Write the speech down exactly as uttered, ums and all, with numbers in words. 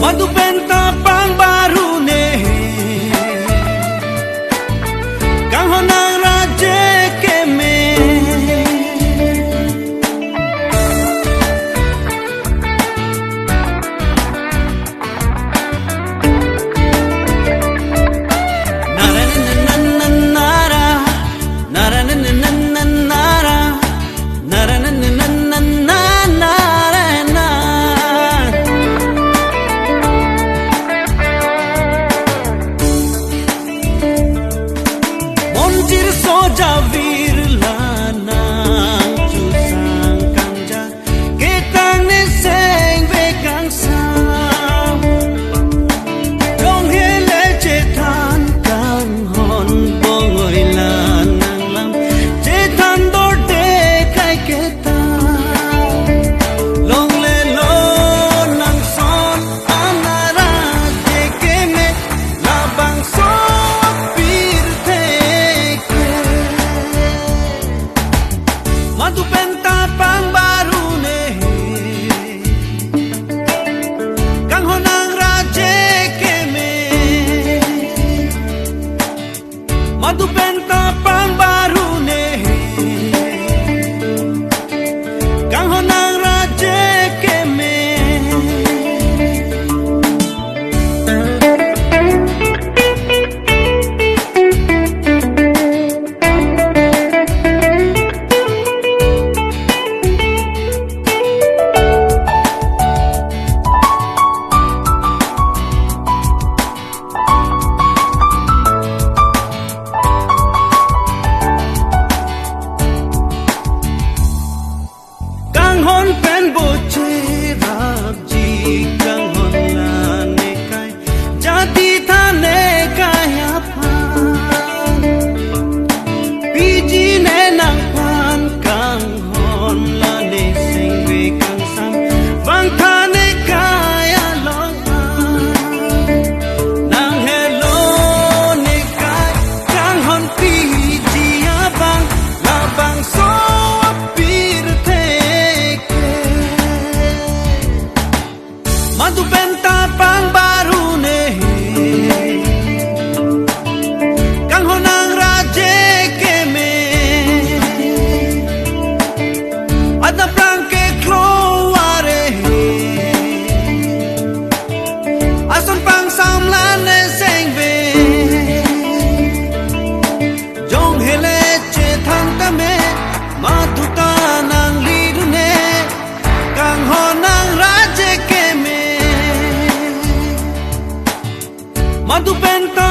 Madu penta pangbarune, kanghon nangraje keme. Nara na na na nara, nara na na na nara, nara na na na nara na. Monjir so javir la nangchusang kangja, ketang ne sengve kangsam. Jong hele chethan kanghon bongoi la nanglam, chethan dorde kai ketang. Longle lo nangson anara jekeme, labangso pirthe ke. Madu penta pangbarune, kanghon nangraje keme. Madu penta pangbarune, kanghon nangraje keme. Kanghon pen boche rapji, kanghon la ne kai, jati than ne kai aphan. Piji ne nangphan kanghon la ne sengve kangsam, bang than ne kai along. Nang helo ne kai kanghon piji abang, labangso pirthe ke. Madu penta pangbarune, kanghon nangraje keme. Adap rang ke klo are, ason pangsam la ne sengve. Jong hele chethan tame, madu ta nangli dune, kanghon nangraje keme. Madu penta